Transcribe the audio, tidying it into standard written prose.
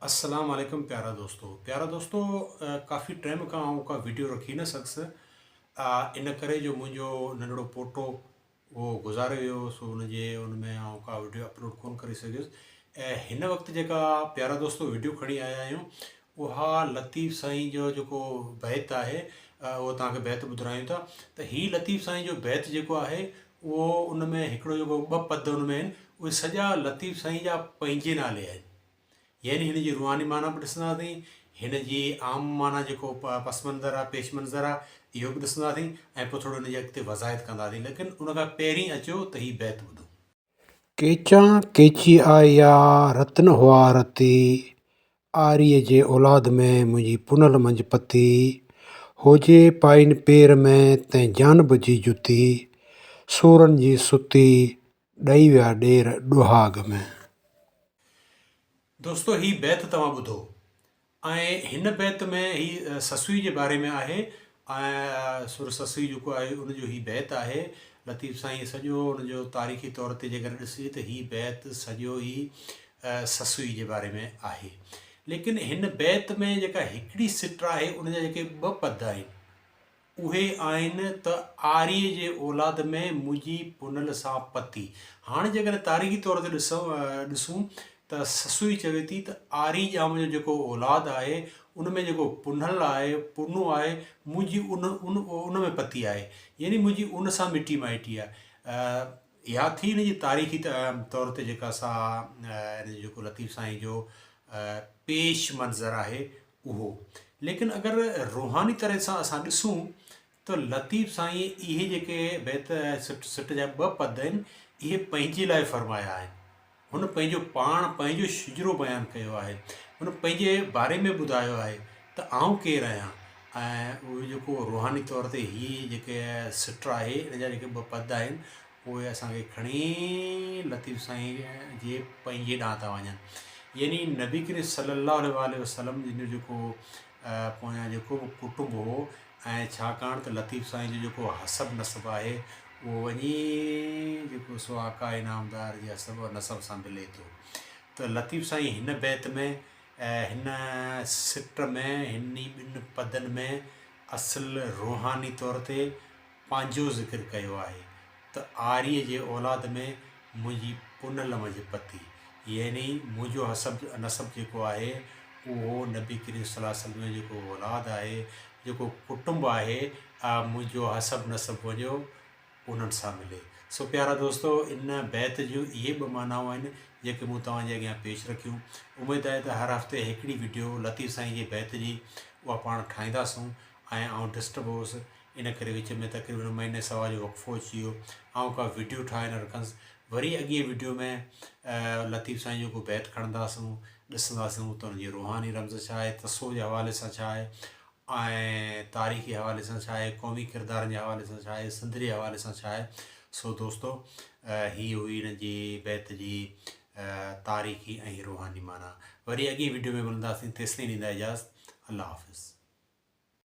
السلام عليڪم پيارا دوستو پيارا دوستو ڪافي ٽائيم کان آئون ڪا ويڊيو رکي نه سگهس ان ڪري جو منهنجو ننڍڙو پوٽو اهو گذاري ويو سو ان جي ان ۾ آئون ڪا ويڊيو اپلوڊ ڪون ڪري سگهيس ۽ هن وقت جيڪا پيارا دوستو ويڊيو کڻي آيا آهيون اها لطيف سائين جو جيڪو بيت آهي اهو توهان کي بيت ٻڌرايون ٿا ته هي لطيف سائين جو بيت جيڪو آهي اهو ان ۾ هڪڙو جيڪو ٻه پد ان ۾ آهن اهي سڄا لطيف سائين جا پنهنجي نالي آهن يعني هن جي روحاني معنيٰ به ڏسنداسين، هن جي عام معنيٰ جيڪو پس منظر آهي، پيش منظر آهي، اهو به ڏسنداسين ۽ پوء ٿورو هن جي اڳتي وضاحت ڪنداسين، ليڪن ان کان پهرين اچو ته هي بيت ٻڌو. ڪيچان ڪيچي آئيا، رت نه هئا رتي، آريء جي اولاد ۾، منهنجي پنهل منجهه پتي، هوجي پائين پير ۾، تنهن جانب جي جتي، سورن جي ستي، ڏئي ويا ڏير ڏهاڳ ۾. دوستو هي بيت توهان ٻڌو ۽ هن بيت ۾ هي سسئي جي باري ۾ آهي ۽ سر سسئي جيڪو آهي ان جو هي بيت آهي لطيف سائين سڄو ان جو تاريخي طور تي جيڪڏهن ڏسجي ته هي بيت سڄو ئي سسئي جي باري ۾ آهي ليڪن هن بيت ۾ جيڪا هڪڙي سٽ آهي ان جا جيڪي ٻه پد آهن اهي آهن ته آريء جي اولاد ۾ منهنجي پنهل سان پتي. هاڻ جيڪڏهن تاريخي طور تي ڏسون ته سسئي چوي ٿي ته آري ڄام جو جيڪو اولاد آهي ان ۾ جيڪو پنهل آهي، پنهون آهي، منهنجي ان ان ۾ پتي آهي. يعني منهنجي ان سان مٽي مائٽي آهي. اها ٿي ان جي تاريخي طور تي جيڪا سا ان جو جيڪو لطيف سائين جو پيش منظر آهي اهو. ليڪن اگر روحاني طرح سان اسان ڏسون ته لطيف سائين اهي جيڪي بيت سٽ سٽ جا ٻه پد آهن اهي پنهنجي لاء فرمايا آهن. هن پنهنجو پاڻ پنهنجو شجرو بيان ڪيو آهي. هن پنهنجي باري ۾ ٻڌايو آهي ته آئون ڪير آهيان ۽ اهو جيڪو روحاني طور تي هي جيڪي سٽ آهي ان جا جيڪي ٻه پد آهن اهي اسان کي کڻي لطيف سائين جي پنهنجي ڏانهن ٿا وڃن يعني نبي ڪريم صلي الله عليه واٰله وسلم جن جو جيڪو پويان جيڪو به ڪٽنب هو ۽ ڇاڪاڻ ته لطيف سائين جو جيڪو حسب نسب آهي اهو وڃي جيڪو سو آقا انعامدار جي حسب نسب سان ملي ٿو ته لطيف سائين هن بيت ۾ هن سٽ ۾ هن ئي ٻن پدن ۾ اصل روحاني طور تي پنهنجو ذڪر ڪيو آهي ته آريء جي اولاد ۾ منهنجي پنهل منجهه پتي يعني منهنجو حسب نسب جيڪو آهي اهو نبي ڪريم صلي الله عليه وسلم جو جيڪو اولاد آهي جيڪو ڪٽنب آهي منهنجو حسب نسب وڃيو انهن سان ملي. سو پيارا دوستو ان بيت جون اهي ٻه معنائون آهن جيڪي مون توهان جي اڳيان پيش رکيون. اميد آهي ته هر هفتي هڪڙي وڊيو لطيف سائين جي بيت جي اها پاڻ ٺاهينداسون ۽ آئون ڊسٽرب هوس ان ڪري وچ ۾ تقريبن مهيني سوا جو وقفو اچي ويو. آئون ڪا وڊيو ٺاهي نه رکنس. وري اڳئين وڊيو ۾ لطيف سائين جو ڪو بيت کڻنداسون، ڏسنداسون ته ان جي روحاني رمز ڇا آهي، تصوف جي حوالي سان ڇا آهي ۽ تاريخي حوالي سان ڇا آهي، قومي ڪردارن جي حوالي سان ڇا آهي، سنڌ جي حوالي سان ڇا آهي. سو دوستو هي هئي ان جي بيت جي تاريخي ۽ روحاني معنيٰ. وري اڳئين وڊيو ۾ ملنداسين تيستائين ڏيندا اجازت. الله حافظ.